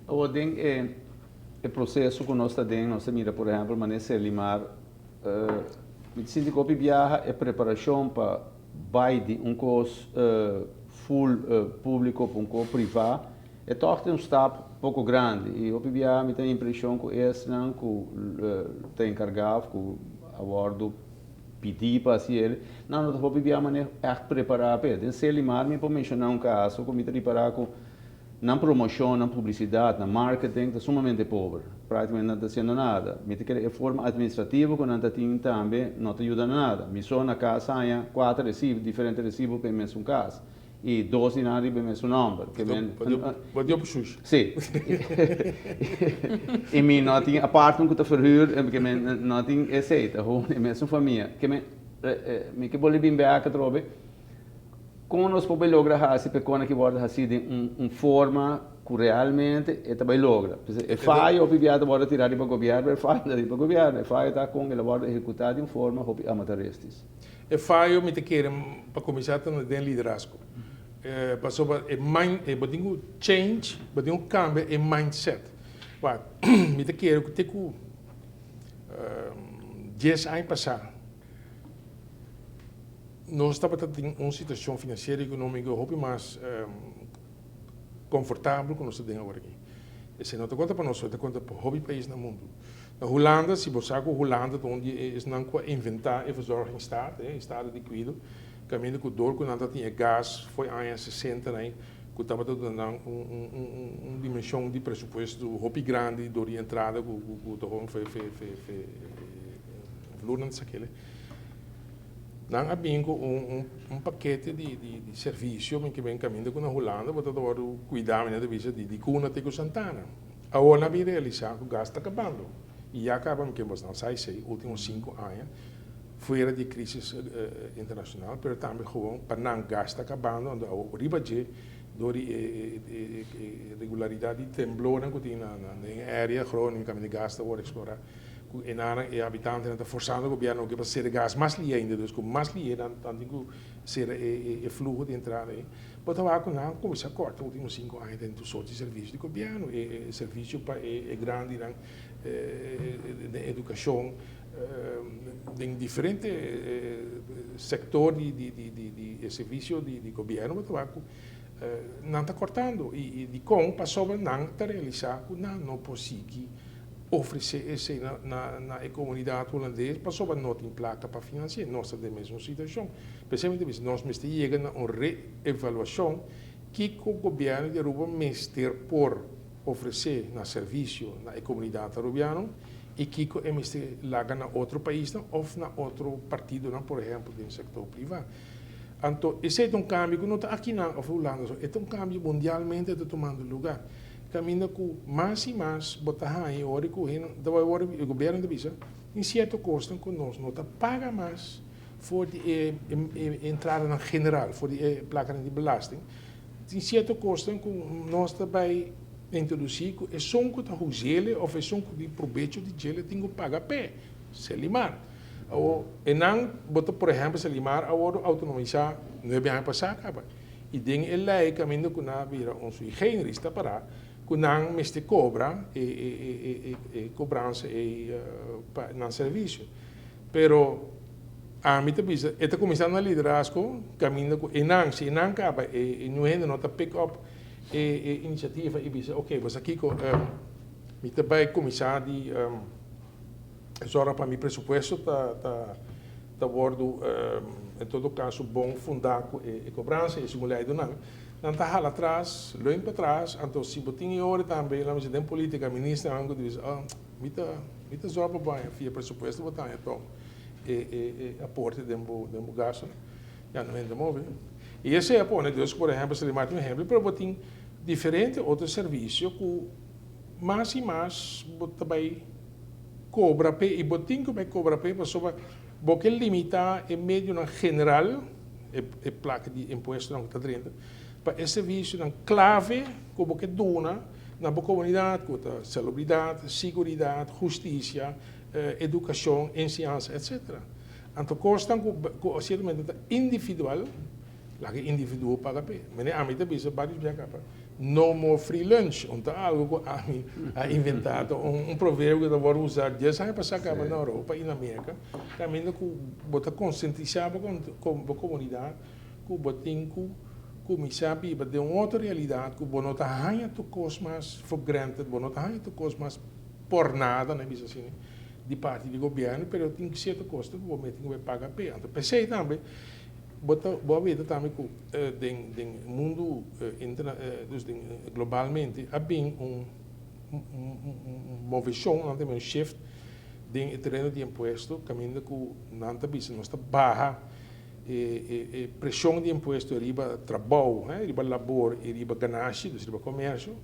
Awor den e e proseso ku nos ta den, nos ta mira por ehèmpel manera Serlimar, mi ta sinti ku hopi biaha e preparashon pa bai di un kos full públiko pa un kos privá, e tòg ta un stap poko grandi i hopi biaha mi ta impreshon ku esnan ku ta enkargá òf ku a wòrdu pidí pa hasi el, nan no ta hopi biaha manera ègt prepará p'e. Den Serlimar mi por menshoná un kaso ku mi ta ripará ku Nan promoshon, nan publisidat, nan marketing ta sumamente pober. Práktikamente nan ta hasiendo nada. Mi ta kere e forma administrativo ku nan ta tin tambe no ta yuda na nada. Mi so na kas haña kuater resibo, diferente resibo pa e mesun kas. I dos di nan riba e mesun nòmber. Ke men. Bo di op shush. Si. I mi no tin apartment ku ta verhuur, ke men no tin esei, ta gewoon e mesun famia. Ke men, mi ke bolbe bin bek atrobe. Kon nos por bai logra hasi pa e kona ki wòrdu hasí den un un forma ku realmente e ta bai logra? P'esei e fayo hopi bia ta wòrdu tirá riba gobièrnu, pero e fayo no ta riba gobièrnu, e fayo ta kon el a wòrdu ehekutá di un forma hopi amataristis. E fayo mi ta kere pa kuminsá ta den liderazgo. Pasobra e mind, bo tin ku change, bo tin ku kambia e mindset. Wak, mi ta kere ku te ku dies aña pasá, Nos tabata tin un situacion financiero y economico hopi mas confortabel cu nos ta den awor aki. Esey no ta conta pa nos so, e ta conta pa hopi pais na mundo. Na Hulanda, si bo sa cu Hulanda ta un di e esnan cu a inventa e verzorgingsstaat, e estado di cuido, caminda cu dor cu nan ta tin e gas fo'i aña sesenta na cu tabata duna nan un dimension di presupuesto hopi grandi dor di entrada cu ta hopi fe vloernan ta sakele. Nan a bin ku un un pakete di di di servisio mi ke ben kaminda ku na Hulanda bo ta wòrdu kuidá mi nan ta bisa di di kuna te ku Santana. Awor nan a bin realisá ku gas ta kabando i ya kaba mi ke bos nan sa esei ultimo sinku aña fuera di e krisis internashonal pero tambe gewoon pa nan gas ta kabando anto awor riba dje dor di e e e regularidat di temblornan ku tin na na den e area Groningen kaminda gas ta wòrdu eksplorá. Ku e nan e habitantenan ta forsando gobièrnu oke pa sera gas mas lihe ainda, dus ku mas lihe nan nan tin ku sera e e fluho di entrada ei. Bo ta wak ku nan a kuminsá kòrta ultimo sinku aña den tur sort di servisio di gobièrnu, e e servisio pa e e grandinan den edukashon, den diferente sektor di di di di di e servisio di di gobièrnu bo ta wak ku nan ta kòrtando i i dikon? Pasobra nan ta realisá ku nan no por sigui Ofresé esei na na e komunidat hulandes pasobra no tin plaka pa finansi'é. Nos ta den mesun situashon. P'esei mi ta bisa nos mester yega na un re-evaluashon kiko gobièrnu di Aruba mester por ofresé na servisio na e komunidat arubiano i kiko e mester laga na otro paisnan òf na otro partidonan, por ehèmpel den sektor privá. Anto esei ta un kambio ku no ta akinan òf Hulanda so, e ta un kambio mundialmente ta tumando lugá. Kaminda ku mas i mas bo ta haña ora ku hende ta bai wòrdu e gobièrnu ta bisa tin sierto kosnan ku nos no ta paga mas for di e entradanan general, for di e plakanan di belasting. Tin sierto kosnan ku nos ta bai introdusí ku esun ku ta huz'ele òf esun ku tin probecho di djele tin ku paga p'e, Selimar. Awor e nan bo ta por ehèmpel Selimar a wòrdu outonomisá nuebe aña pasá kaba. I den e lei kaminda ku nan a bira un sui generis ta pará ku nan mester kobra e kobransa ei pa nan servisio. Pero ami ta bisa e ta kuminsá na liderazgo kaminda ku e nan, si e nan kaba e niun hende no ta pick up e inisiativa i bisa oke bo sa kiko mi ta bai kuminsá di Zorga pa mi presupuesto ta ta ta wordu en todo caso bon fundá cu e cobransa y segun ley duna mi. Nan ta hala atras, leun pa atras, anto si bo tin e ora tambe, laat mi bisa den politica ministernan cu ta bisa oh mi ta mi ta zorga pa bo haña fia presupuesto bo ta haña tog e e e aporte den bo den bo gastonan. Ya no hende move. Y esey a pone dus por ehempel Selimar tin un ehempel pero bo tin diferente otro servicio cu mas y mas bo ta bay cobra p'e y bo tin cu bay cobra p'e pasobra bo ke limita e medionan general, e placa di impuestonan cu ta drenta, pa e servicionan clave cu bo ke duna na bo comunidad cu ta salubridad, siguridad, husticia, educacion, enseñansa, etcetera. Anto cosnan cu ciertamente ta individual, laga e individuo paga p'e. Mene ami ta bisa varios biaha caba. No more free lunch, no ta algu ku ami a inventá, ta un proverbio ku ta wòrdu usá 10 aña pasá kaba na Europa i na Merka, kaminda ku bo ta konsientisá bo komunidat ku bo tin ku kuminsá biba den un otro realidat, ku bo no ta haña tur kos mas for granted, bo no ta haña tur kos mas por nada, nan bisa asina, di parti di gobièrnu, pero tin sierto kos ku bo mester tin ku paga p'e. Anto p'esei tambe bo ta bo a weta tambe ku den mundu dus den globalmente a bin un moveshon, nan ta un shift den e tereno di impuesto, kaminda ku nan ta bisa nos ta baha e preshon di impuesto riba trabou, riba labor i riba ganashi, dus riba komersio.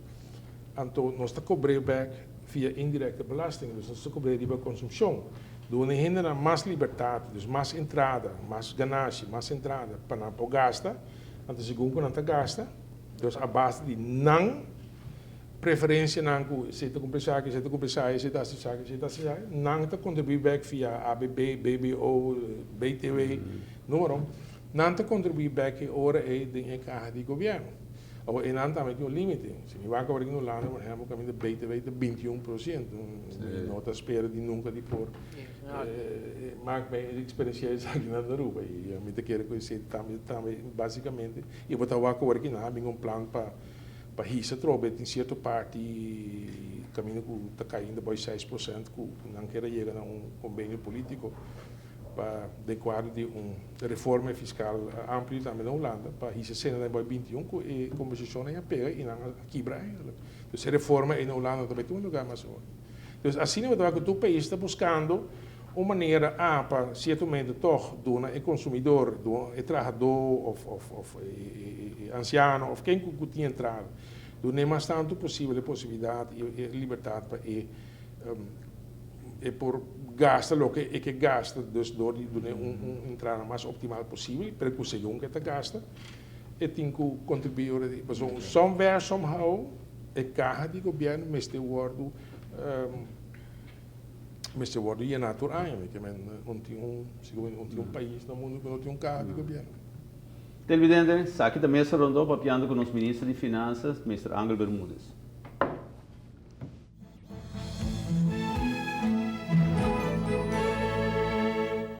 Anto nos ta kobr'é bèk via indirecte belasting, dus nos ta kobr'é riba konsumshon. Duna e hendenan mas libertat, dus mas entrada, mas ganashi, mas entrada pa nan por gasta. Anto segun ku nan ta gasta, dus a base di nan preferensianan ku esei ta kumpra esaki, esei ta kumpra esaki, esei ta hasi esaki, esei ta hasi esaki, nan ta kontribuí bèk via ABB, BBO, BTW, numero, nan ta kontribuí bèk e ora ei den e kaha di gobièrnu. Awor einan tambe tin un límite. Si mi wak awor aki na Hulanda, por ehèmpel, kaminda BTW ta 21%. Mi no ta spera di nunka di por mak mi eksperensiá esaki na Aruba. I mi ta kere ku esei tambe tambe básikamente. I bo ta wak awor aki nan a bin un plan pa hisa atrobe tin sierto parti kaminda ku ta kai ainda boi 6% ku nan kier a yega na un kombenio polítiko pa den kuadro di un reforma fiskal amplio tambe na Hulanda pa hisa esena den boi 21 ku e kombersashonnan a pega i nan a kibra eigenlijk. Dus e reforma ei na Hulanda no ta bai tuma lugar mas awor. Dus asina bo ta wak ku tur pais ta buskando un manera a pa siertomente tòg duna e konsumidor, duna e trahadó òf òf òf e ansiano òf ken ku tin entrada, dun'é mas tantu posibel e posibilidat i e libertat pa e e por gasta loke e ke gasta, dus dor di dun'é un entrada mas optimal posibel, pero ku segun ku e ta gasta e tin ku kontribuí ora di, pasobra somewhere somehow e kaha di gobièrnu mester wòrdu mester wòrdu yená tur aña, mi ke men no tin un sigur no tin un pais na mundu ku no tin un kaha di gobièrnu. Televidente, esaki ta Mesa Rondó papiando ku nos Minister di Finansas, Mister Angel Bermudez.